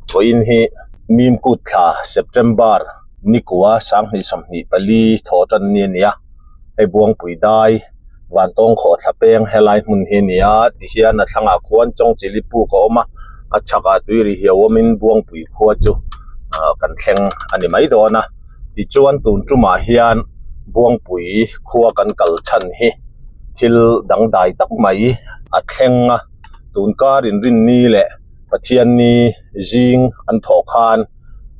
Vawiin hi Mimkut thla September nikua 2024 thaw tan ni a ni a, hei Buangpui dai Vantawng khawhthla peng helai hmun hi a ni a tihian a thlangah khuan Chawngchili puk a awm a, a chhakah tui ri hiau awmin Buangpui khua chu ah kan thleng a ni mai dawn a tichuan tun tumah hian Buangpui khua kan kal chhan hi thil dangdai tak mai a thleng a tun kar inrinni leh Pathianni zing an thawh khan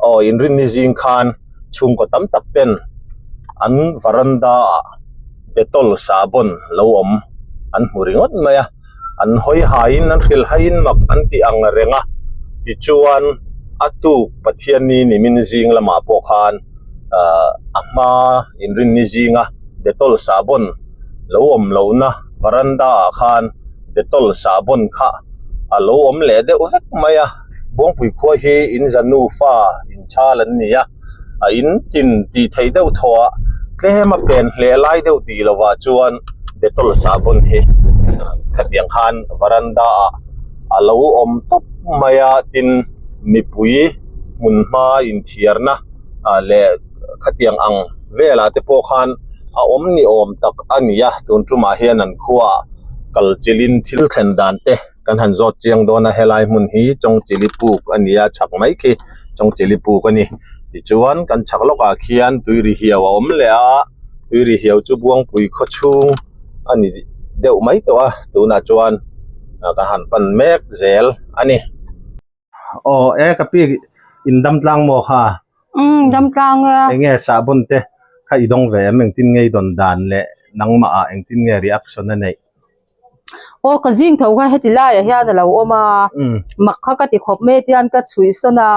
aw inrinni zing khan chhungkaw tam tak ten an varanda ah dettol sahbawn lo awm an hmu ringawt mai a an hawi haiin an hrilh haiin mak an tih ang reng a tichuan a tuk Pathianni nimin zing lamah pawh khan ahh a hma inrinni zinga dettol sahbawn lo awm lohna varanda ah khan dettol sahbawn kha a lo awm leh deuh vek mai a Buangpui khua hi in za nufa inchhal an ni a a in tin tih theih deuh thaw ah tlem a pen hle lai deuh tih loh ah chuan dettol sahbawn hi khatiang khan varanda ah a lo awm tawp mai a tin mipui hmun hma inthiarna ah leh khatiang ang velah te pawh khan a awm ni awm tak a ni a tun tumah hian an khuaah kal chilhin thil thlen dan te kan han zawt chiang dawn a helai hmun hi Chawngchili puk a ni a chhak mai khi Chawngchili puk a ni tichuan kan chhak lawkah khian tui ri hiau a awm leh a tui ri hiau chu Buangpui khaw chhung a ni deuh mai tawh a tunah chuan ka han pan mek zel a ni. Aw e ka pi in dam tlang maw kha? Umm dam tlang a. Enge sahbawn te kha i dawng ve em engtin nge i dawn dan leh nangmah ah engtin nge reaction a neih? Aw ka zing tho kha heti laiah hian a lo awm a mak kha ka ti khawp mai tian ka chhuih sawn a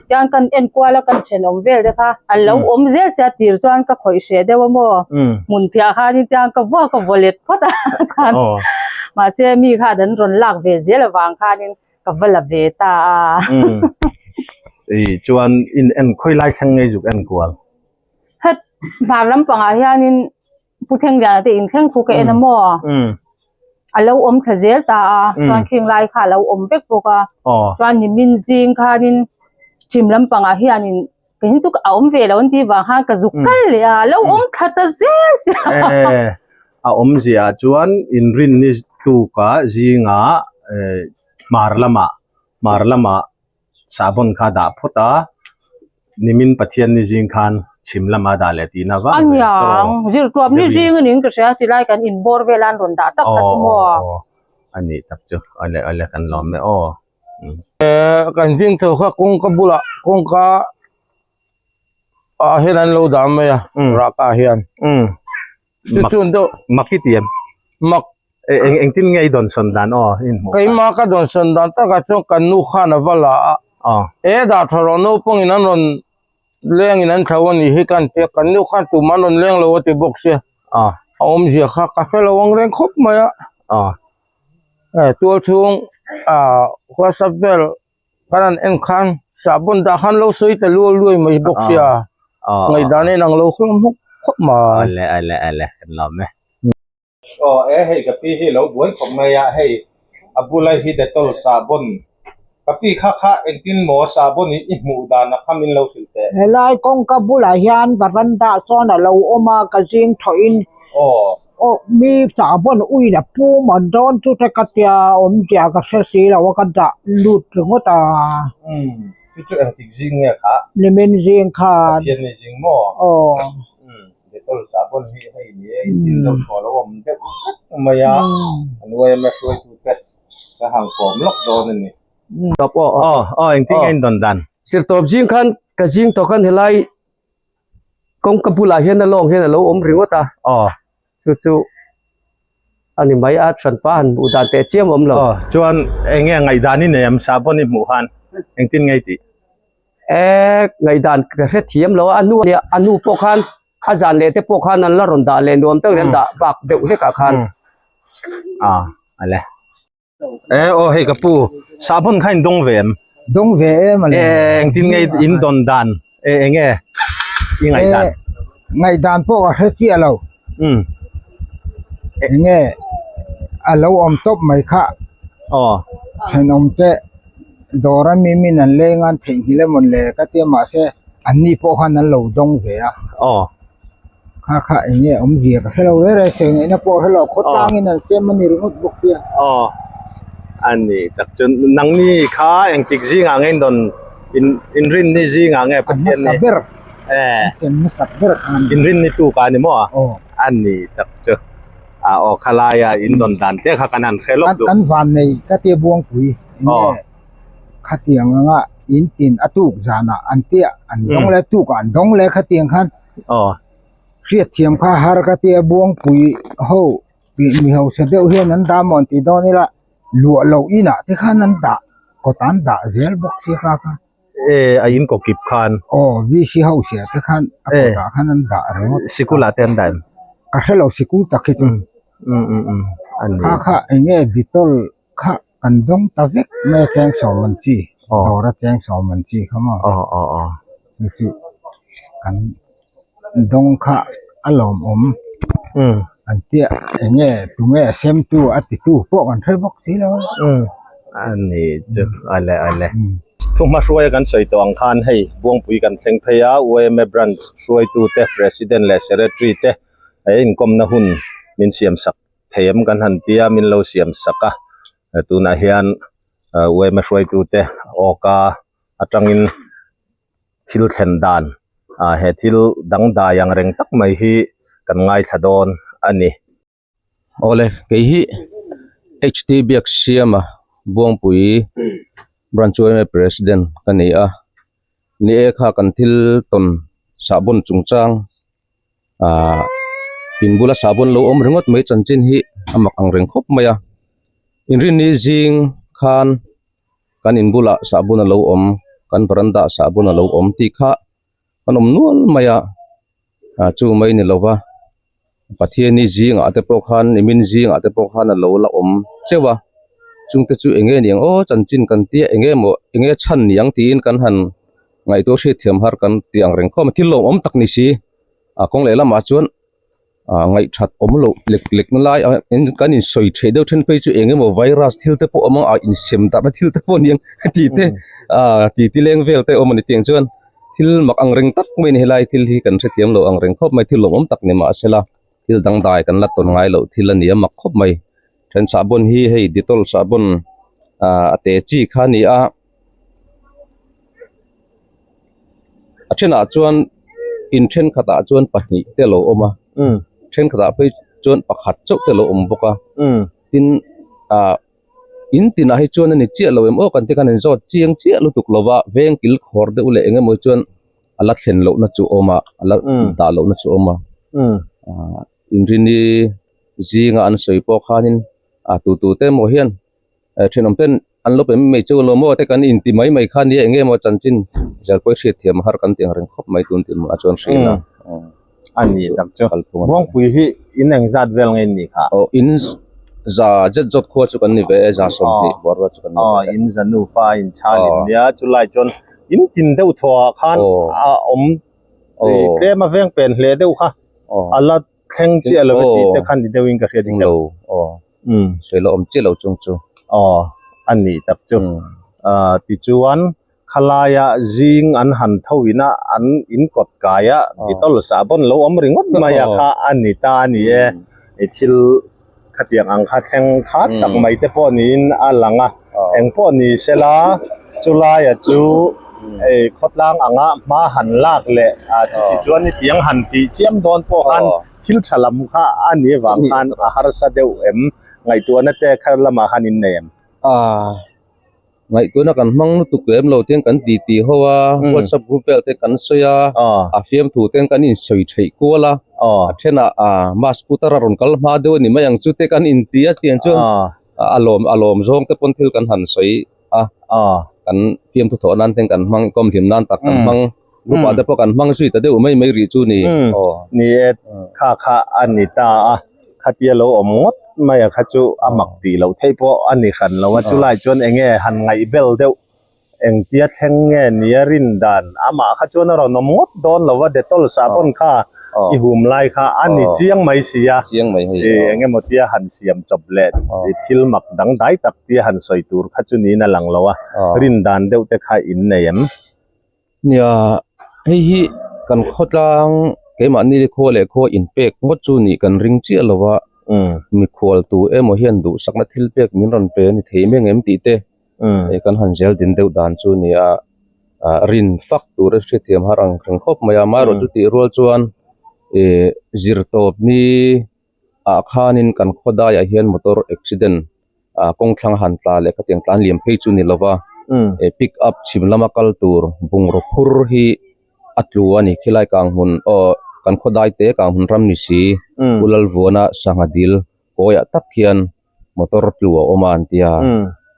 tian kan en kual a kan thenawm vel te kha a lo awm zel sia tir chuan ka khawih hreh deuh a maw hmun phiah khanin tian ka vuak a vaw let phawt a chuan mahse mi khan an rawn lak ve zel avang khanin ka va la ve ta a. I chuan in en khawi lai thleng ngei zuk en kual. Het hmar lampangah hianin Pu Thengliana te inthleng khu ka en a maw? A lo awm thla zel ta a, chuan khing lai kha a lo awm vek bawk a. Chuan nimin zing khanin chhim lampangah hianin ka hin chu a awm ve lo an tih vang khan ka zuk kal leh a, a lo awm thla ta zel sia. A awmziah chuan inrinni tukah zingah hmar lamah hmar lamah sahbawn kha dah phawt a, nimin Pathian ni zing khan chhim lama dah leh tihna vang ve Aniang, zirtuap ni zing a niin ka hria, tilai kan inbawr vel a an rawn dah tak tak chu maw? Aw, aw, a nih tak chu, awle awle kan lawm e aw. Kan zing tho kha kawngka bulah kawngka ah hian an lo dah mai a, rahka ah hian. Chu chun deuh. Mak i ti em? Mak. Eng engtin nge i dawn sawn dan aw i inhmuh khan? Keimah ka dawn sawn dan takah chuan kan nu khan a va la a. Aw. E dah tha rawh naupangin an rawn lengin an thlo a nih hi ka han ti a, kan nu khan tumah an rawn leng lo a ti bawk sia. Aw. A awmzia kha ka hre lo ang reng khawp mai a. Aw. E tual chhung ah whatsapp vel Kan han en khan sahbawn dah khan lo sawi ta luai luai mai bawk sia ngaihdan a inang lo hlawm hawk khawp mai. Awle awle awle kan lawm e. Aw e hei ka pi hi lo buai khawp mai a hei a bula hi dettol sahbawn ka pi kha kha engtin maw sahbawn i i hmuh dan a kha min lo hrilh teh. Helai kawngka bulah hian varanda sawn a lo awm a ka zing thawhin Aw. Aw mi sahbawn uin a pu man dawn chu te ka tia awmzia ka hre si lo a ka dah lut ringawt a. Umm chu chu engtik zing nge kha? Nimin zing khan. Pathian ni zing maw? Aw. Umm Dettol sahbawn hi hei ni e inthil deuh thaw lo awm deuh vek mai a an yma hruaitute ka hang kawm lawk dawn a ni. Tawp aw. Aw aw engtin nge in dawn dan? Sirtawp zing khan ka zing tawh khan helai kawngka bulah hian a lawng hian a lo awm ringawt a aw chu chu a ni mai a hranpa han hmuh dan teh chiam a awm lo aw chuan eng nge ngaihdan i nei em sahbawn i hmuh khan engtin nge i tih e ngaihdan ka hre thiam lo a a nu nia a nu pawh khan a zan leh te pawh khan an la rawn dah leh nuam deuhin an dah bak deuh hlek ah khan a ale E aw hei ka pu sahbawn kha in dawng ve em? Dawng ve em a le. E engtin nge in dawn dan e enge i ngaihdan? E ngaihdan pawh ka hre chiah lo. Um. Enge a lo awm tawp mai kha. Aw. Thenawm te. Dawr a mi min an leng a an theihnghilh emawn le ka tia mahse an ni pawh khan an lo dawng ve a. Aw. Kha kha eng nge awmzia ka hre lo reng reng sawi ngaihna pawh hre lo khawtlangin an sem a ni ringawt bawk sia. Aw. A ni tak chu nangni kha engtik zingah nge in rawn in inrinni zingah nge Pathian ni? A hmasa ber. Eh. An sem hmasak ber khan. Inrinni tuk a ni maw? Aw. A ni tak chu. A aw khalaia in rawn dan te kha kan han hre lawk duh. Kan van nei ka tia Buangpui eng nge khatiang anga in tin a tuk zanah an tia an dawng leh tukah an dawng leh khatiang khan hriatthiam kha har ka tia Buangpui ho mi hausa deuh hian an dah maw an tih dawn ila luah loh inah te khan an dah kawt an dah zel bawk si kha kha. E a in kawkip khan. Aw VC house ah te khan a kawtah khan an dah ringawt. Sikul ah te an dah em? Ka hre lo sikul tak hi chu. Um um um a ni. Kha kha eng nge Dettol kha kan dawng ta vek mai a cheng sawm an chi dawr a cheng sawm an chi kha maw. Aw aw aw. Chu chu kan dawng kha a lawmawm an tia eng nge tunge semtu a titu pawh kan hre bawk si lo a. A ni chu ale ale. Thuhma hruaia kan sawi tawh ang khan hei Buangpui kan thleng phei a UMA branch hruaitute President leh Secretary te he inkawmna hun min siam sak thei em kan han tia min lo siam sak a tunah hian UMA hruaitute awka atangin. thil thlen dan ah he thil dangdai ang reng tak mai hi kan ngaithla dawn a ni. Awle kei hi HT Biaksiama Buangpui Branch yma President ka ni a, ni e kha kan thil tawn sahbawn chungchang ah in bula sahbawn lo awm ringawt mai chanchin hi a mak ang reng khawp mai a, inrinni zing khan. kan in bulah sahbun a lo awm kan veranda ah sahbun a lo awm tih kha an awm nual mai a ah chu mai ni lova Pathiani zingah te pawh khan nimin zingah te pawh khan a lo la awm teuh a chungte chu eng nge ni ang aw chanchin kan tia eng nge maw eng nge chhan ni ang tiin kan han ngaihtuah hriatthiam har kan tih ang reng khawp a thil lawmawm tak ni si a kawng lehlamah chuan. ah ngaihthat awm loh lek lek na lai ah kan in sawi theih deuh then phei chu eng emaw virus thil te pawh a awm ang a insem darhna thil te pawh a ni ang tih te ah tih ti leng vel te a awm a ni tiang chuan thil mak ang reng tak mai a ni helai thil hi kan hrethiam lo ang reng khawp mai thil lawmawm tak ni mahsela thil dangdai kan la tawn ngai loh thil a ni a mak khawp mai then sahbawn hi hei dettol sahbawn ah a te chi kha a ni a. A thenah chuan in thenkhatah chuan pahnih te lo awm a thenkhatah phei chuan pakhat chauh te lo awm bawk a tin ah in tinah hi chuan a ni chiah lo em aw kan ti khan in zawt chiang chiah lutuk lo va veng kil khawr deuh leh eng emaw chuan a la thlen lohna chu a awm a a la dah lohna chu a awm a ah inrini zinga an sawi pawh khanin a tu tu te emaw hian. Thenawm ten an lo pe mai chu lo maw te kan inti mai mai kha nia eng nge maw chanchin Jalpui hriat thiam har kan ti ang reng khawp mai tun tih a chuan hriat a. A ni tak chu. Buangpui hi in eng zat vel nge in nih kha? Aw in za zet zawt khua chu kan ni ve e za 20 buar rual chu kan ni ve e. Aw in za nufa in chhan in nia chulai chuan in tin deuh thaw ah khan a awm tlem a veng pen hle deuh kha a la thleng chiah lo e tih te khan ni deuhin ka hriat lo aw. Sawi lo awm chiah lo chung chu. Aw, a nih tak chu. Tichuan, khalaia zing an han tho ina an in kawt kaia Dettol sahbawn lo awm ringawt mai a kha a ni ta a ni e. I thil khatiang ang kha thleng khat tak mai te pawh niin a lang a. Eng pawh ni sela, chulaia chu ei khawtlang anga hma han lak leh chutichuan hetiang han tih chiam dawn pawh khan Thil tha lam kha a ni avang khan a harsa deuh em? Ngaihtuahna te kha lamah khan in nei em? Aaa, ngaihtuahna kan hmang lutuk lem lo ten kan ti ti ho a, WhatsApp group vel te kan sawi a, a fiamthu ten kan insawi theih kual a, a thenah aa mask putar a rawn kal hma deuh a ni mai ang chu te kan inti a tiang chuan a lawm a lawm zawng te pawn thil kan han sawi a, kan fiamthu thawh nan ten kan hmang kawmhlim nan tak kan hmang. Group ah te pawh kan hmang zui ta deuh mai mai rih chu ni. Aw ni e, kha kha a ni ta a, khatia lo awm ngawt mai a kha chu a mak tih loh theih pawh a ni hran lo a, chulai chuan eng nge han ngaih bel deuh, engtia thleng nge nia rin dan, amah kha chuan a rawn awm ngawt dawn lo a, Dettol sahbawn kha I hum lai kha a ni chiang mai si a. Chiang mai hei. I eng emaw tia han siam chawp leh thil mak dangdai tak tia han sawi tur kha chu niin a lang lo a. Rin dan deuh te kha in nei em? Nia, hei hi kan khawtlang keimahni khua leh khua inpek ngawt chu nih kan ring chiah lo a. Mikhual tu emaw hian duhsakna thil pek min rawn pe a ni thei mai ang em tih te hei kan han zel din deuh dan chu nia ah rin fak tur a hriatthiam har ang reng khawp mai a amaherawh chu tih rual chuan ih zir tawp ni ah khanin kan khaw daiah hian motor accident ah kawng thlang han tla leh khatiang tlan liam phei chu ni lova eh pick up chhim lama kal tur bungraw phur hi a tlu a ni khilai kang hmun aw kan khaw dai te kang hmun ram ni si Pu Lalvuana sangha dil kawiah tak hian. motor tlu a awm a an ti a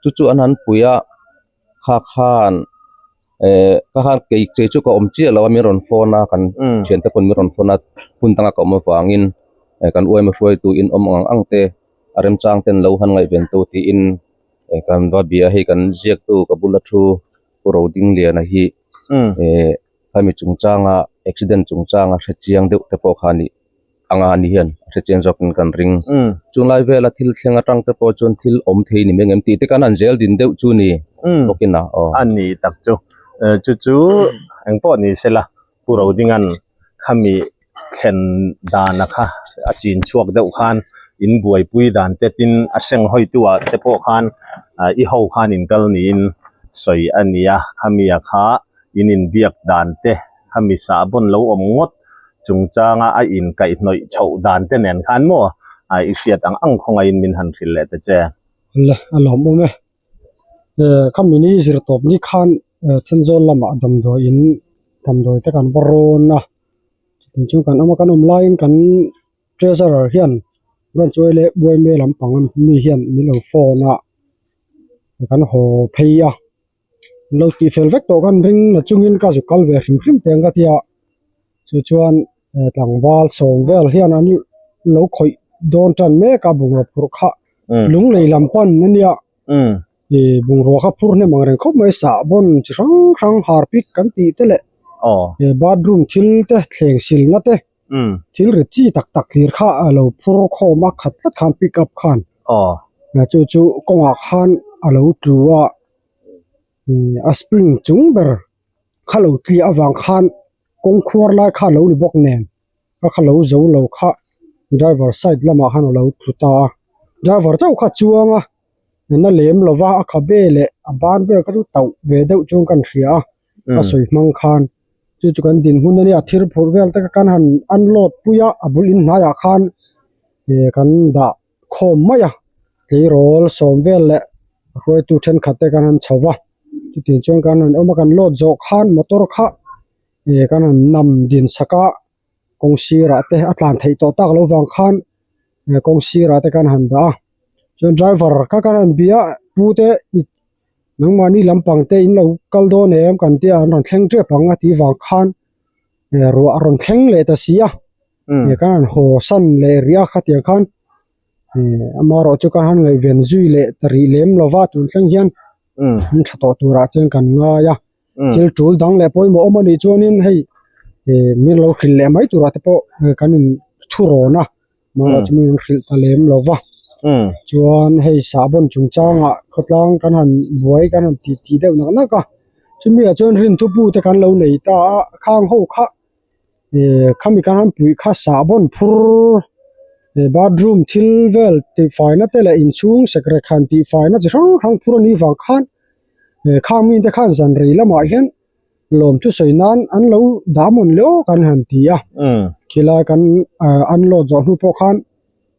chu chu an han pui a kha khan eh ka khan kei kei chu ka awm chiah lo a min rawn phone a kan thiante pawn min rawn phone a hmun danga ka awm avangin eh kan uaima hruaitu in awm ang ang te a remchang ten lo han ngaihven tu tiin eh kan va bia hei kan ziaktu ka bula thu Pu Rodingliana hi eh khami chungchanga accident chungchanga hre chiang deuh te pawh kha a nih. anga ni hian a hrechiang zawkin kan ring. Chunglai vela thil thleng atang te pawh chuan thil awm thei ni mai ang em tih te kan han zel din deuh chu ni bawkin a aw. A ni tak chu. Chu chu eng pawh ni sela Pu Rodinga'n khami thlen dana kha a chin chhuak deuh khan in buaipui dan te tin a seng hawitu ah te pawh khan i ho khan in kal niin sawi a ni a, khami a kha in inbiak dan te khami sahbawn lo awm ngawt chungchanga a inkaihhnawih chhoh dan te nen khan maw a i hriat ang ang khawngaihin min han hrilh leh ta che. Le, a lawmawm e. Eh, khami ni zir tawp ni khan eh Thenzawl lamah damdawiin damdawi te kan va rawn a, chutiang chu kan awm a, kan awm laiin kan treasurer hian rawn chuai leh uaime lampang mi hian min lo phone a, kan haw phei a. An lo tih fel vek tawh khan ring na chungin ka zuk kal ve hrim hrim teng ka tia chu chuan tlangval sawm vel hian an lo khawih dawn tan mek a bungraw phurh kha lunglei lam pan ania ih bungrua kha phur hnem ang reng khawp mai sahbawn chi hrang hrang harpic kan tih te leh bathroom thil te thleng silna te thil ri chi tak tak thlir kha a lo phur khawm a khat tlat khan pick up khan chu chu kawngah khan a lo tlu a. A spring chung ber kha lo tliah avang khan kawng khuar lai kha a lo ni bawk nen a kha lo zo lo kha driver side lamah khan a lo tlu ta a driver chauh kha a chuang a na lem lo va a khabe leh a ban vel kha chu tauh ve deuh chuan ka hria a a sawi hmang khan chu chu kan dinhmun ania thil phurh vel te kha kan han unload pui a a bul inhnaiah khan ih kan dah. khawm mai a tleirawl sawm vel leh hruaitu thenkhat te kan han chho va chutiang chuan kan han awm a kan load zawh khan motor kha ih kan han nam din sak a kawng sirah te a tlan theih tawh tak loh vang khan kawng sirah te kan han dah a chuan driver kha kan han bia a pu te nangmahni lampang te in lo kal dawn em kan tia an rawn thleng tep ang a tih vang khan ruah a rawn thleng leh ta si a. Ih kan han haw san leh rih a khatiang khan ih amaherawh chu kan han ngaihven zui leh ta rih lem lo va tun thleng hian an tha tawh turah chuan kan ngai a thil tul dang leh pawimawh awm anih chuanin hei ih min lo hrilh leh mai turah te pawh kan in thurawn a amaherawh chu min hrilh ta lem lo va chuan hei sahbawn chungchangah khawtlang kan han buai kan han tih tih deuh nak nak a chumi ah chuan rinthu te kan lo nei ta a khang ho kha. Ih khami kan han puih kha sahbawn phur ih bathroom thil vel tihfaina te leh inchhung sekrek han tihfaina chi hrang hrang phur anih vang khan ih khang mite khan zan rei lamah hian lawm thusawi nan an lo dah mawn leh awk an han ti a khilai kan ah unload zawh hnu pawh khan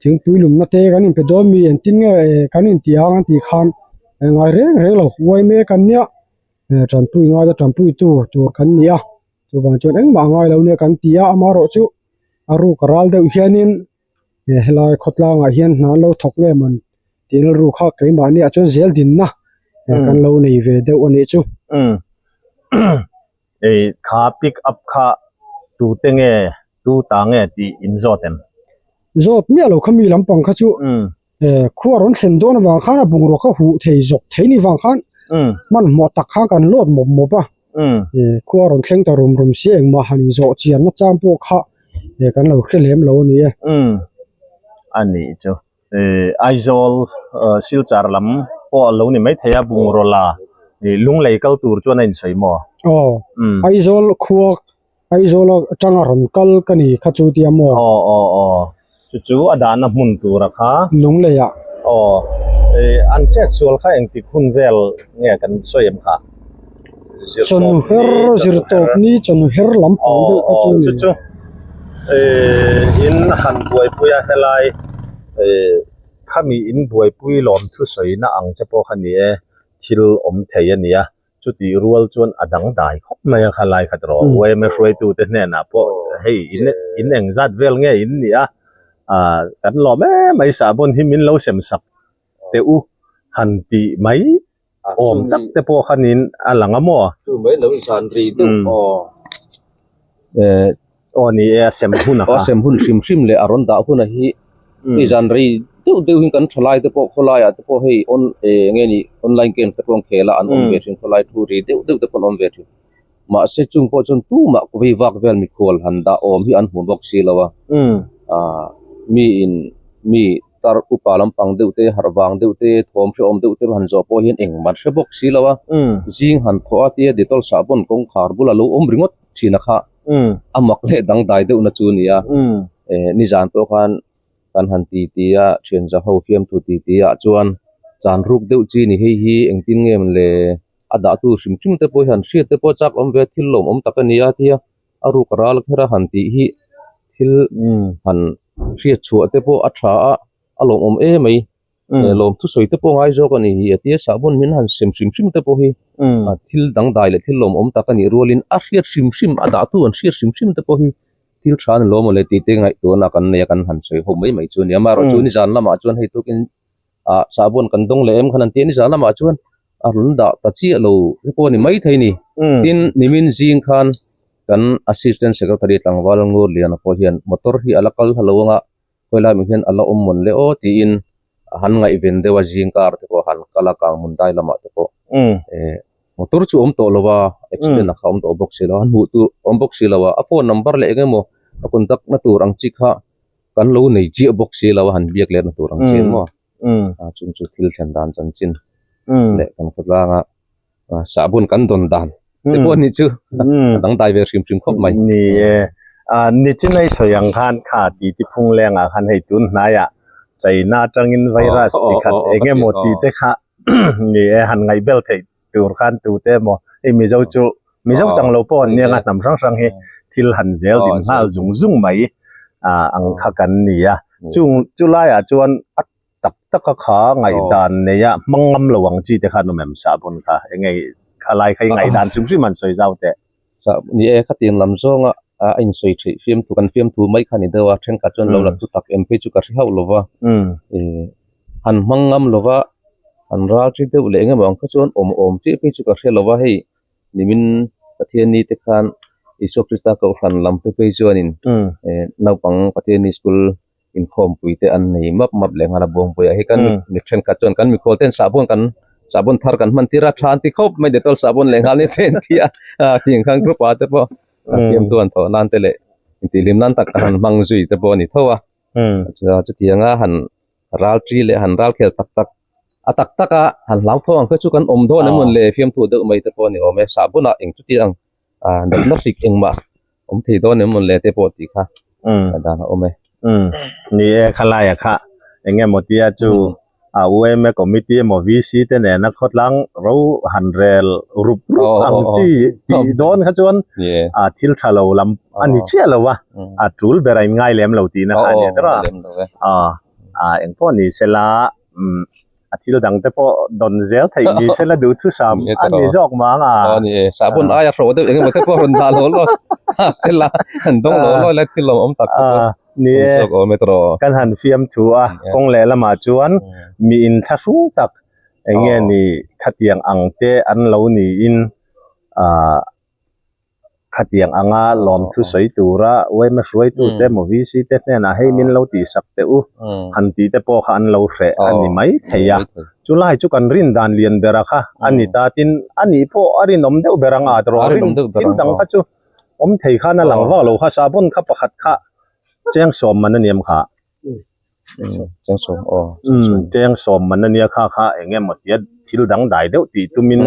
thingpui lumna te kan inpe dawn mi engtin nge kan inti ang an tih khan ngai reng reng lo uai mek an nia tanpui ngaia tanpui tu tur kan ni a. Chuvang chuan engmah a ngai lo nia kan ti a, amaherawhchu a ruk a ral deuh hianin helai khawtlangah hian hna an lo thawk nge mawn tih rilru kha keimahni ah chuan zel dinna kan lo nei ve deuh a nih chu. Umm ei kha pick up kha tute nge tu ta nge tih in zawt em? Zawt miah lo kha mi lampang kha chu khua rawn thlen dawn avang khan a bungrua kha huh thei zawk thei ni vang khan hmanhmawh tak khan kan load mawp mawp a khua rawn thleng ta rum rum si engmah han inzawh chian na chang pawh kha. eh kan lo hre lem lo a ni e. Umm a nih chu eh Aizawl Silchar lam pawh a lo ni maithei a bungraw la ih lunglei kal tur chuan a insawi maw? Aw Aizawl khua Aizawl atanga rawn kal ka ni kha chu tia maw? Aw aw aw chu chu a dahna hmun tura kha. Lunglei ah. Aw eh an chet sual kha engtik hun vel nge kan sawi em kha? Chawhnu her zirtawp ni chawhnu her lampang deuh kha chu ni. Chu chu eh in han buaipui a helai eh khami in buaipui lawm thusawina ang te pawh kha ni e thil awm thei a nia. Chutih rual chuan a dangdai khawp mai a khalai khat rawh. Yma hruaitute hnenah pawh hei in in engzat vel nge in nih a, ah kan lawm em mai sahbawn hi min lo sem sak teh u han tih mai awm tak te pawh khanin a lang a maw? Chu mai lo inzan ri deuh aw. Eh aw ni e a sem hun a kha. A sem hun hrim hrim leh a rawn dah hun a hi hei zan rei deuh deuh in kan thalai te pawh khawlai ah te pawh hei on eh nge ni online games te pawh an khel a an awm ve thin khawlai thu ri deuh deuh te pawh an awm ve thin mahse chung pawh chuan tumah vei vak vel mikhual han dah awm hi an hmu bawk si lo a ah mi in mi tar upa lampang deuh te harh vang deuh te thawm hrehawm deuh te han zawh pawh hian engmah an hre bawk si lo a zing han thawh a tia dettol sahbawn kawngkhar bulah lo awm ringawt thin a kha a mak leh dangdai deuh na chu a ni a eh nizan pawh khan kan han ti ti a thian za ho fiamthu ti ti ah chuan chan ruk deuh chi ni hei hi engtin nge mawn le a dah tu hrim hrim te pawh hi han hriat te pawh chak awm ve a thil lawmawm tak a ni a tia a ruk a ral kher a han tih hi thil han hriat chhuah te pawh a tha a a lawmawm em mai. Lawm thusawi te pawh ngai zawk a ni hi a tia sahbawn min han sem hrim hrim te pawh hi thil dangdai leh thil lawmawm tak a nih rualin a hriat hrim hrim a dahtu an hriat hrim hrim te pawh hi thil tha an lawm awle tih te ngaihtuahna kan nei a kan han sawi ho mai mai chu a ni a amaherawhchu chu nizan lamah chuan hei tukin ah sahbawn kan dawng leh em khan an tia nizan lamah chuan a rawn dah ta chiah lo te pawh a ni maithei a ni tin nimin zing khan kan assistant secretary tlangval Ngurliana pawh hian motor hi a la kal hla lo anga khawi lai mah hian a la awm mawn le aw tiin a han ngaihven deuh a zing kar te pawh han kal a kang hmun dai lamah te pawh eh motor chu awm tawh lo a accident a kha awm tawh bawk si lo a hmuh tur awm bawk si lo a a phone number leh eng emaw a contact na tur ang chi kha kan lo nei chiah bawk si lo a han biak let na tur ang chi maw a chung chu thil thlen dan chanchin leh kan khawtlanga sahbawn kan dawn dan te pawh ni chu a dangdai ve hrim hrim khawp mai. Ni e, nichin a i sawi ang khan kha ti ti phung lengah khan hei tun hnaiah China atangin virus chi khat eng emaw tih te kha ni e han ngaihbel theih tur khan tute emaw hei Mizo chu Mizo chang lo pawh an nia nga hnam hrang hrang hi thil han zel din nghal zung zung mai ang kha kan ni a chung chulaiah chuan a tak tak a kha ngaihdan nei a hmang ngam lo ang chi te khan awm em sahbawn kha eng nge kha lai kha i ngaihdan hrim hrim an sawi zau teh. Sah ni e khatiang lam zawnga a insawi theih fiamthu kan fiamthu mai kha ni deuh a thenkhat chuan lo la thu tak em phei chu ka hre hauh lo va eh han hmang ngam lo va han ral chi deuh leh eng emaw ang kha chuan awm awm chiah phei chu ka hre lo va hei nimin Pathianni te khan Isua Krista kohhran lam te phei chuanin eh naupang Pathianni school inkhawmpui te an nei map map leh nghal a Buangpuiah hi kan mi thenkhat chuan kan mikhual ten sahbawn kan sahbawn thar kan hman tir a tha an ti khawp mai dettol sahbawn leh nghal ni te an ti a tiang khan group ah te pawh a fiamthu an thawh nan te leh intihhlim nan tak han hmang zui te pawh a ni tho a chutianga han ral tri leh han ral khel tak tak a tak tak a han hlau tho ang kha chu kan awm dawn emaw le fiamthu deuh mai te pawh a ni awm e sahbawnah eng chutiang ah natna hrik engmah awm thei dawn em mawn le te pawh tih kha a dan a awm e. Umm ni e khalaia kha eng emaw tia chu a UMA committee emaw VC te nena khawtlang ro han rel rup rup ang chi tih dawn kha chuan a thil tha lo lam a ni chiah lo a, a tul ber a inngai lem lo tihna kha a ni tawh a, a engpawh ni sela umm a thil dang te pawh dawn zel theih ni se la duhthusam a ni zawk mang a. Aw ni e, sahbawn aia hrawh deuh eng emaw te pawh rawn dah lo lo se la an dawng lo lo la thil lawm awm tak te pawh ni e zawk awm e tawh. Kan han fiam thu a, kawng leh lamah chuan mi inthlahrung tak eng nge ni khatiang ang te an lo niin ah Khatiang anga lawmthu sawi tura yma hruaitute emaw VC te hnenah hei min lo tihsak teh u han tih te pawh kha an lo hreh a ni mai thei a. Chulai chu kan rin dan lian bera kha a ni ta tin a nih pawh a rinawm deuh ber anga tawh rin thil dang kha chu Awm thei khan a lang vak lo kha sahbawn kha pakhat kha cheng sawm man a niam kha. Cheng sawm aw. Umm cheng sawm man a nia kha kha eng emaw tia thil dang dai deuh tih tumin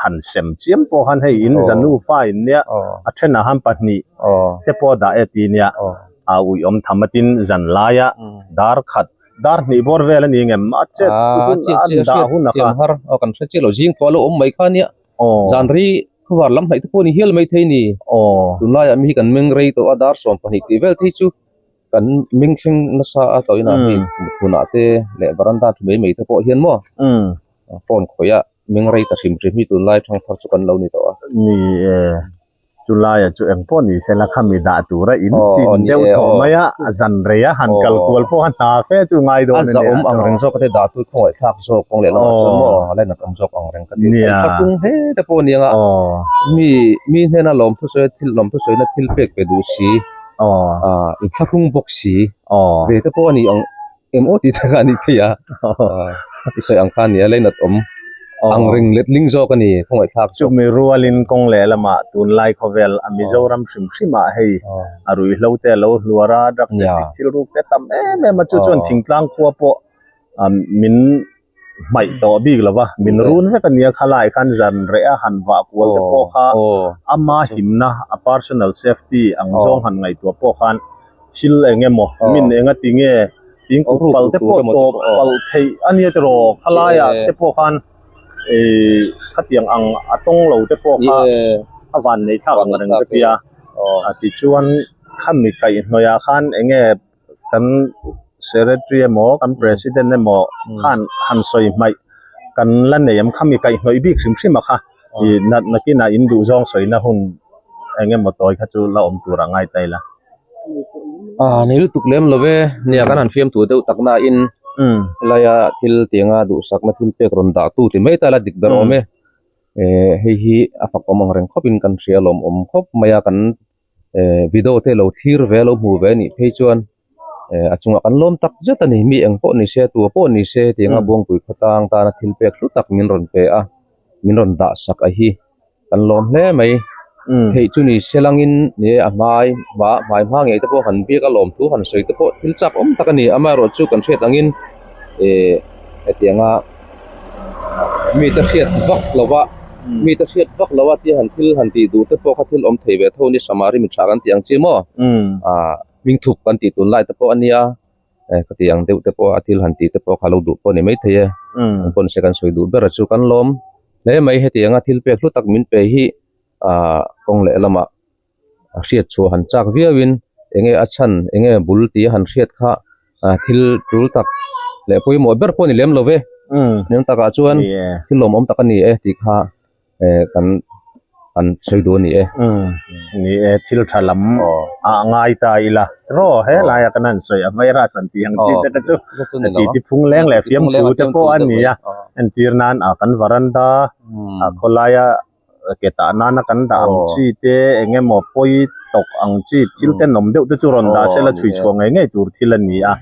han sem chiam pawh khan hei in zanu fa in nia a thenah khan pahnih te pawh dah e ti nia a uiawm tham atin zan laia dar khat dar hnih bawr vel a ni ngem a chet hun a dah hun a kha. Aw kan hre chiah lo zing thaw a lo awm mai kha nia. Zan rei khawvar lam hnaih te pawh a ni hial mai thei ni. Tunlaiah mi hi kan meng rei tawh a dar 12 tih vel te hi chu kan meng thleng nasa a tawh inah hei mutphunah te leh varanda thu mai mai te pawh hian maw phone khawih a meng rei ta hrim hrim hi tunlai thangthar chu kan lo ni tawh a. Ni e, chulaiah chu eng pawh ni sela khami dah tura in tin deuh tawh mai a, zan rei a han kal kual pawh a hna fe chu ngai dawn a nia. A zahawm ang reng zawk a te dah tu khawngaih thlak zawk kawng leh lamah chuan maw a lainat awm zawk ang reng ka ti. Thlahrung hle te pawh a ni ang a, mi mi hnena lawmthu sawi thil lawmthu sawina thil pek ve duh si. Aw. In thlahrung bawk si. Aw. Ve te pawh a ni ang em aw tih tak a ni thei a. I sawi ang kha a ni a, leinat awm ang ring let ling zawk a ni, khawngaih thlak chu. Chumi rualin kawng leh lamah tunlai khawvel a Mizoram hrim hrimah hei a ruihhlo te a lo hluar a, drugs addict thil ruk te tam em em a, chu chuan thingtlang khua pawh min hmaih tawh bik lo va, min run vek a nia khalai khan zan reh a han vah kual te pawh kha ama himna a personal safety ang zawng han ngaihtuah pawh khan thil eng emaw min eng a ti nge in kut pal te pawh tawp palh theih a nia tiraw khalaiah te pawh khan ih khatiang ang a tawng lo te pawh kha a van nei thlak ang reng ka tia a tichuan khami kaihhnawih ah khan eng nge. Kan secretary emaw kan president emaw khan han sawi hmaih kan la nei em khami kaihhnawih bik hrim hrim a kha ih nat nakinah in duh zawng sawina hun eng emaw tawi kha chu la awm tur a ngai ta ila. Ah nei lutuk lem lo ve nia kan han fiam tur deuh tak nain helaia thil tianga duhsakna thil pek rawn dah tu ti mai ta ila dik ber awm e eh hei hi a fakawm ang reng khawpin kan hria lawmawm khawp mai a kan. eh video te lo thlir ve a lo hmu ve a nih phei chuan eh a chungah kan lawm tak zet a ni mi eng pawh ni se tua pawh ni se tianga Buangpui khawtlang tana thil pek hlu tak min rawn pe a min rawn dah sak a hi kan lawm hle mai theih chu ni se langin ni e a hmai hma hmai hma ngei te pawh han biak a lawm thu han sawi te pawh thil chak awm tak a ni amaherawhchu kan hriat angin eh hetianga. Mite hriat vak lo va mite hriat vak lo a tia han thil han tih duh te pawh kha thil awm thei ve tho a ni samari mi tha kan tih ang chi maw ah hming thup kan tih tun lai te pawh a nia eh ka tih ang deuh te pawh a thil han tih te pawh kha lo duh pawh a ni maithei e an pawn se kan sawi duh ber a chu kan lawm hle mai hetianga thil pek hlu tak min pe hi ah kawng leh lamah. a hriat chhuah han chak viau in enge a chhan enge bul tih a han hriat kha ah thil tul tak leh pawimawh ber pawh a ni lem lo ve hniam takah chuan thil lawmawm tak a ni e tih kha eh kan han sawi duh a ni e. Ni e thil tha lam ah ngai ta ila raw he laia kan han sawi a virus an tih ang chi te kha chu ti ti phung leng leh fiamthu te pawh a ni a entir nan ah kan varanda ah khawlaia ke tah nana kan dah ang chi te eng emaw pawi tawk ang chi thil tenawm deuh te chu rawn dah sela chhui chhuah ngei ngei tur thil a ni a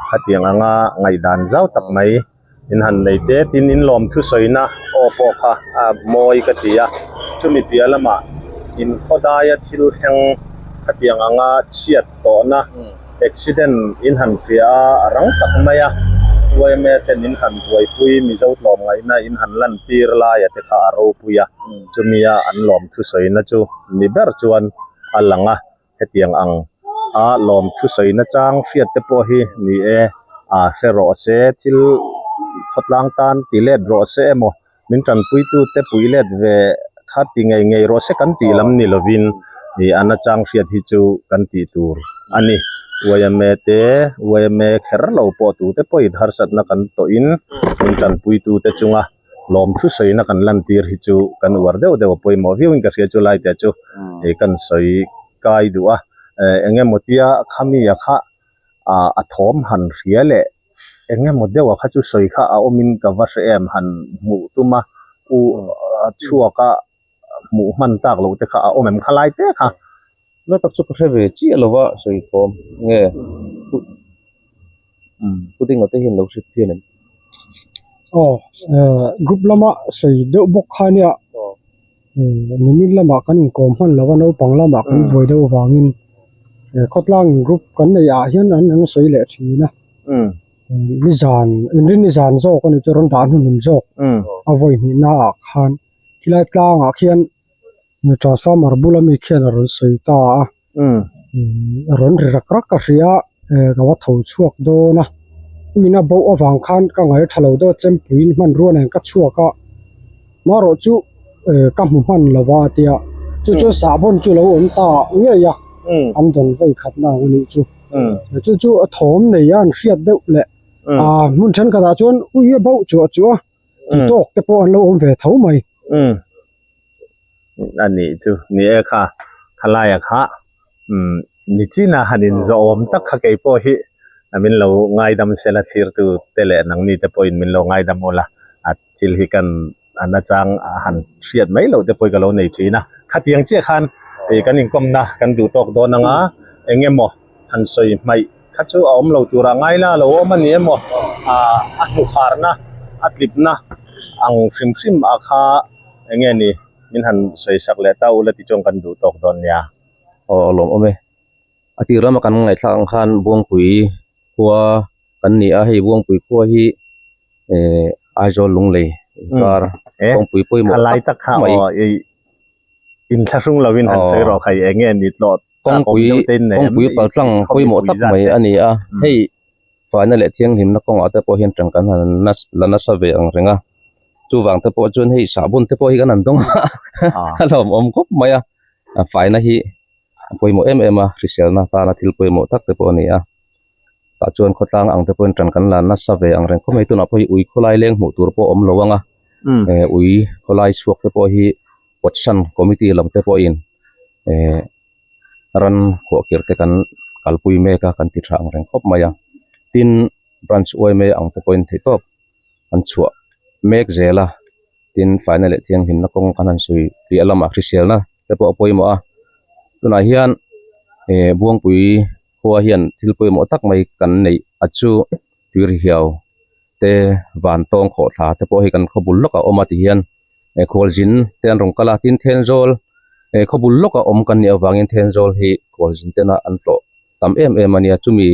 khatiang anga ngaihdan zau tak mai in han nei te tin in lawm thusawina aw pawh kha a mawi ka ti a chumi piah lamah in khawdaia thil thleng khatiang anga chhiat tawhna accident in han fiah a, a rang tak mai a, yma ten in han buaipui Mizo tlawmngaihna in han lan tir laia te kha a ropui a, chumia an lawm thusawina chu ni ber chuan a lang a, hetiang ang a lawm thusawina chang hriat te pawh hi ni e, a hre rawh se, thil khawtlang tan ti let rawh se emaw Min tanpuitute pui let ve kha ti ngei ngei rawh se kan tih lam ni lovin ih a nachang hriat hi chu kan tih tur a ni. Yma te, yma kher lo pawh tute pawhin harsatna kan tawhin min tanpuitute chunga lawmthu sawina kan lantir hi chu kan uar deuh deuh a pawimawh viauin ka hria chu lai te chu ih kan sawi kai duh a. Eng emaw tia khami-a kha a thawm han hria leh eng emaw deuh a kha chu sawi kha a awmin ka va hre em han hmuh tum a u chhuak a hmuh hman tak loh te kha a awm em kha lai te kha. Na tak chu ka hre ve chiah lo va sawi thawm nge pudding a te hian lo hriat phian em. Aw group lama sawi deuh bawk kha nia. Nimin lamah kan inkawm hman lo a naupang lamah kan buai deuh avangin khawtlang group kan neih ah hian an rawn sawi leh thin a nizan inrinni zan zawk a nih chu rawn dah hnuhnun zawk a vawi hnih na ah khan khilai tlangah khian transformer bula mi khian a rawn sawi ta a a rawn ri rak rak a hria ka va tho chhuak dawn a uina bo avang khan ka ngaih tha lo deuh a chempuiin hmanrua nen ka chhuak a marawh chu ka hmu hman lo va a tia chu chu sahbawn chu lo awm ta ngei a an dawn vawi khat na ang a nih chu chu chu a thawm nei a an hriat deuh leh ah hmun thenkhatah chuan ui a bauh chuah chuah a ti tawk te pawh an lo awm ve tho mai. A nih chu ni e kha khalaia kha umm nichina han inzawhawm tak kha kei pawh hi min lo ngaidam sela thlirtu te leh nangni te pawhin min lo ngaidam ula a thil hi kan a nachang han hriat mai loh te pawh hi ka lo nei thin a khatiang chiah khan ih kan inkawmna kan duh tawk dawn anga eng emaw han sawi hmaih kha chu a awm lo tura ngai la lo awm a ni emaw ah a hnuharna a tlipna ang hrim hrim a kha eng nge ni min han sawi sak leh ta ula tichuan kan duh tawk dawn nia. Aw a lawm awm e. A tir lama kan ngaihthlak ang khan Buangpui khua kan ni a, hei Buangpui khua hi eh Aizawl Lunglei inkar kawngpui pawimawh tak mai. Inthlahrung lovin han sawi rawh khai eng nge ni tlawh kawngpui kawngpui paltlang pawimawh tak mai a ni a, hei faina leh thianghlimna kawngah te pawh hian tang kan han la nasa ve ang reng a, chuvang te pawh chuan hei sahbawn te pawh hi kan han dawng a a lawmawm khawp mai a, faina hi a pawimawh em em a, hriselna tana thil pawimawh tak te pawh a ni a, tah chuan khawtlang ang te pawhin tan kan la nasa ve ang reng khawp mai, tunah pawh hi ui khawlai leng hmuh tur pawh a awm lo ang a, ui khawlai chhuak te pawh hi pawtsan committee lam te pawhin eh ran khuahkhirh te kan kalpui mek a kan ti tha ang reng khawp mai a tin branch yma ang te pawhin theihtawp an chhuah mek zel a tin faina leh thianghlimna kawng kan han sawi piah lamah hriselna te pawh a pawimawh a tunah hian eh buangpui khua hian thil pawimawh tak mai kan neih a chu tuirihiau te van tawng khawhthla te pawh hi kan khaw bul lawkah a awm a ti hian eh khualzin te an rawn kal a tin Thenzawl eh khaw bul lawkah awm kan nih avangin Thenzawl hi khualzin tena an tlawh tam em em a nia chumi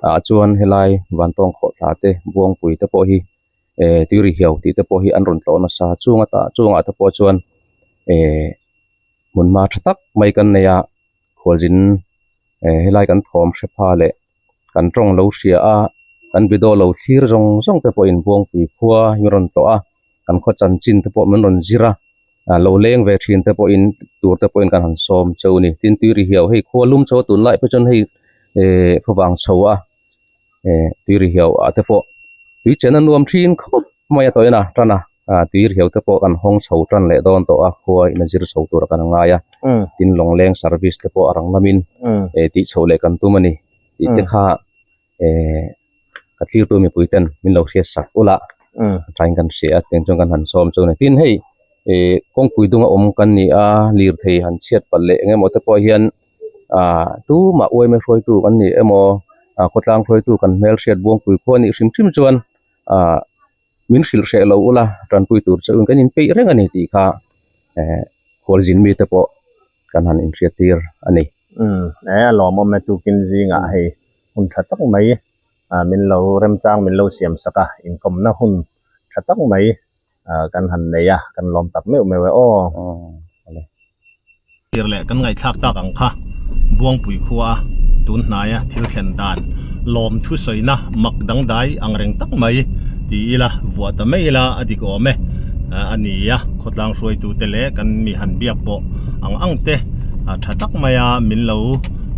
ah chuan helai van tawng khawhthla te Buangpui te pawh hi eh Tuirihiau tih te pawh hi an rawn tlawh nasa chung ata chungah te pawh chuan eh hmunhma tha tak mai kan nei a khualzin eh helai kan thawm hre pha leh kan tawng lo hria a kan video lo thlir zawng zawng te pawhin Buangpui khua hi min rawn tlawh a kan khaw chanchin te pawh min rawn zir a ah lo leng ve thin te pawhin tur te pawhin kan han sawm cheu a ni tin tui ri hiau hei khua lum chho a tunlai phei chuan hei eh khawvang chho a eh tui ri hiau ah te pawh tui chen a nuam thin khawp mai a tawhin a tan a ah tui ri hiau te pawh kan hawng chho tan leh dawn tawh a khua in a zir chho tur a kan ngai a tin lawngleng service te pawh a rang lamin eh tih chhoh leh kan tum a ni tih te kha eh ka thlir tu mipui ten min lo hriat sak ula tain kan hria a tiang chuan kan han sawm chu a ni tin hei eh kawngpui dunga awm kan ni a lirthei han chhiat palh leh eng emaw te pawh hian ah tumah uaime hruaitu kan ni emaw ah khawtlang hruaitu kan hmelhriat buangpui khua anih hrim hrim chuan ah min hrilh hreh lo ula tanpui tur chu kan inpeih reng a ni tih kha eh khualzin mite pawh kan han inhriat tir a ni. Umm e a lawmawm e tukin zingah hei hun tha tak mai ah min lo remchang min lo siam sak a inkawmna hun tha tak mai ah kan han nei a kan lawm tak meuh meuh e aw. Tir leh kan ngaihthlak tak ang kha Buangpui khua a tun hnaia thil thlen dan lawm thusawina mak dangdai ang reng tak mai ti ila vuah ta mai ila a dik awm e a ni a khawtlang hruaitute leh kan mi han biak pawh ang ang te tha tak maia min lo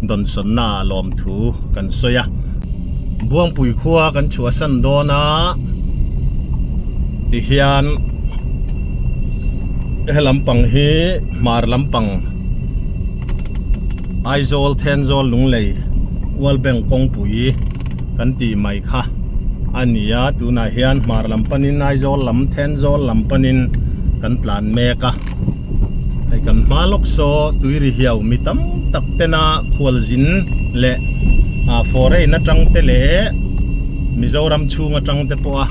dawnsawnna ah lawmthu kan sawi a. Buangpui khua kan chhuahsan dawn a tihian he lampang hi hmar lampang Aizawl Thenzawl Lunglei World Bank kawngpui kan tih mai kha a ni a tunah hian hmar lam panin Aizawl lam Thenzawl lam panin kan tlan mek a hei kan hma lawk saw tuiri hiau mi tam tak tena khualzin leh ah foreign atang te leh Mizoram chhung atang te pawh a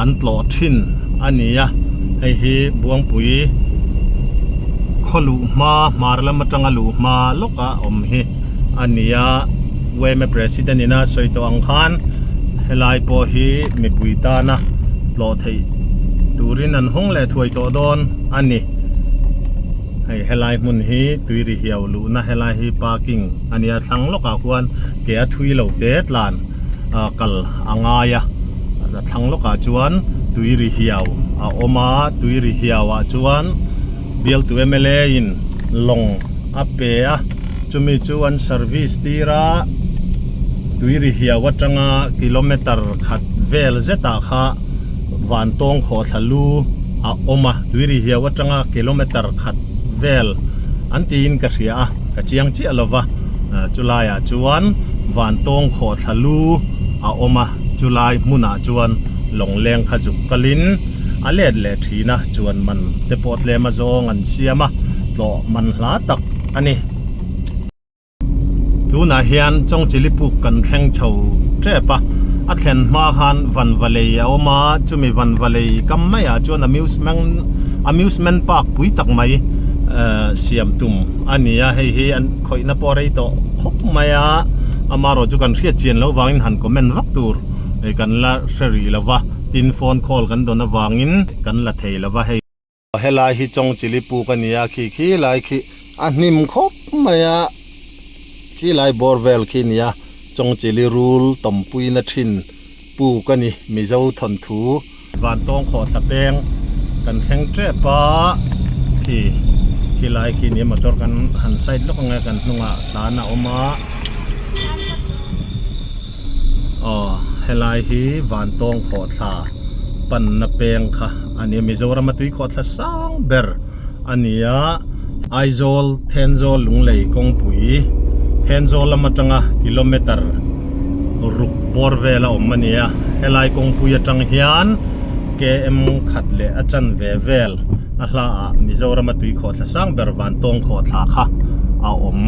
an tlawh thin a ni a hei hi Buangpui. khaw luh hma hmar lam atanga luh hma lawka awm hi a ni a yma president ina sawi tawh ang khan helai pawh hi mipui tana tlawh theih turin an hawng leh thuai tawh dawn a ni hei helai hmun hi tui ri hiau luhna helai hi parking a nia thlang lawkah khuan ke a thui lo te tlan ah kal a ngai a a thlang lawkah chuan tui ri hiau a awm a tui ri hiau ah chuan bialtu mla in lawng a pe a chumi chu an service tir a tui ri hiau atanga kilometer khat vel zetah kha vantawng khawhthla lu a awm a tui ri hiau atanga kilometer khat vel an tiin ka hria a ka chiang chiah lova chulaiah chuan vantawng khawhthla lu a awm a chulai hmunah chuan lawngleng kha zuk kalin a let leh thin a chuan man te pawh tlem azawng an siam a tlawh man hla tak a ni. Tunah hian Chawngchili puk kan thleng chho tep a, a thlen hma khan Vanvalei a awm a, chumi Vanvalei kam maiah chuan amusement amusement park pui tak mai ehh siam tum a ni a, hei hi an khawihna pawh a rei tawh khawp mai a, amaherawh chu kan hriat chian loh vangin han comment vak tur kan la hre rih lo va, tin phone call kan dawn avangin kan la thei lo va hei. Helai hi Chawngchili puk a ni a, khi khi lai khi a hnim khawp mai a, khi lai bawr vel khi a ni a, Chawngchili rul tawmpuina thin puk a ni, Mizo thawnthu. Vantawng khawhthla peng kan thleng tep a, khi khi lai khi a ni a, motor kan han side lawk ang e, kan hnungah tlan a awm a, aw helai hi Vantawng khawhthla panna peng kha. A ni a, Mizoram a tuikhawhthla sang ber a ni a, Aizawl, Thenzawl, Lunglei kawngpui, Thenzawl lam atanga kilometer ruk bawr vel a awm a ni a, helai kawngpui atang hian km khat leh a chanve vel a hla ah Mizoram a tuikhawhthla sang ber Vantawng khawhthla kha a awm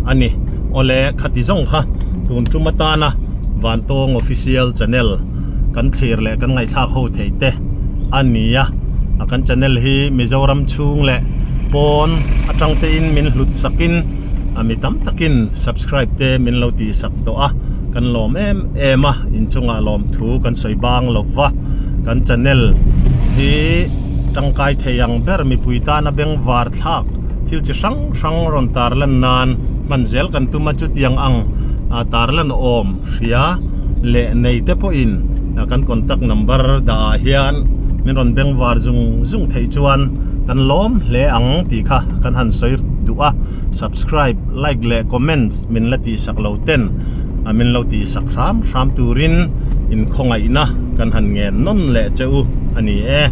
a ni. Awle khati zawng kha tun tum atana Vantawng Official Channel kan thlir leh kan ngaihthlak ho theih te a ni a a kan channel hi Mizoram chhung leh pawn atang te in min hlut sak in a mi tam tak in subscribe te min lo tih sak tawh a kan lawm em em a inchungah lawm thu kan sawi bang lo va kan channel hi tangkai thei ang ber mipui tana bengvar thlak thil chi hrang hrang rawn tarlan nan hman zel kan tum a chutiang ang tarlan awm hria leh nei te pawhin kan contact number dah ah hian min rawn beng var zung zung theih chuan kan lawm hle ang tih kha kan han sawi duh a subscribe like leh comments min la tih sak lo ten min lo tih sak hram hram turin in khawngaihna kan han ngen nawn leh che u a ni e.